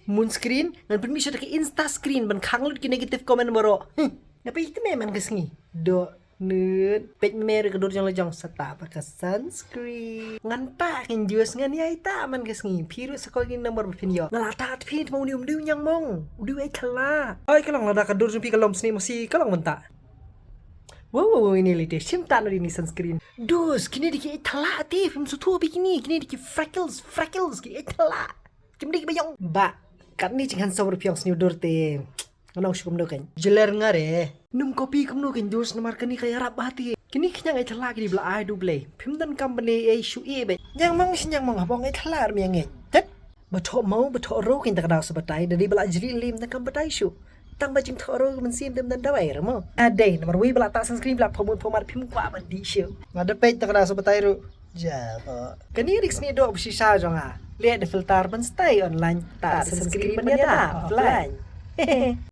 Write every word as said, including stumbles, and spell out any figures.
Moon screen, ngan pynmih shuh da ka Insta screen ban khang lut ki negative comment baroh. Hm, nga peit te me man ka sngi. Doh nut, peit me ruh ka dur jong la jong sata bad ka sunscreen. Ngan ta kin juice ngan ïai ta man ka sngi. Phi ruh sa koi ki number ba phin ïoh. Nga la ta phi te ma u ni um diu ñiang mong. U diu ai thala. Oi ka long lada ka dur jong phi ka lom sni masi ka long ban ta. Wow, wow, wow, ini lite shim ta no di ni sunscreen. Dus, kini di ki ai thala te, phim suthu bikini, kini di ki freckles, freckles ki ai thala. Kim di ki ba ïong ba. Katni jinghandsome ruh phi ong sniew dur te. Nga ong shu kumno kan. Jeler nga re. Num copy kumno kan dus namar kani ka ïarap ba te. Kini khñiang ai thala kini ba la ai du Blei. Phim donkam ban ai shu i beit. Ñiang mong shi ñiang mong haba ong ai thala ruh me ïa ngeit. Tet. Ba thoh maw ba thoh ro kin ta ka daw sa batai. Da dei ba la jri lim ta kam batai shu. Tang ba jingthoh ro mynsiem te ym don dawai re mo. A dei namar wei ba la ta sunscreen ba la phamut phamat phim kwah ban dih shu. Nga da peit ta ka daw sa batai ruh. Ja ba. Kani rik sni doh ba shisha jong nga. Leh da filter ban stay online ta sunscreen ban ïada offline.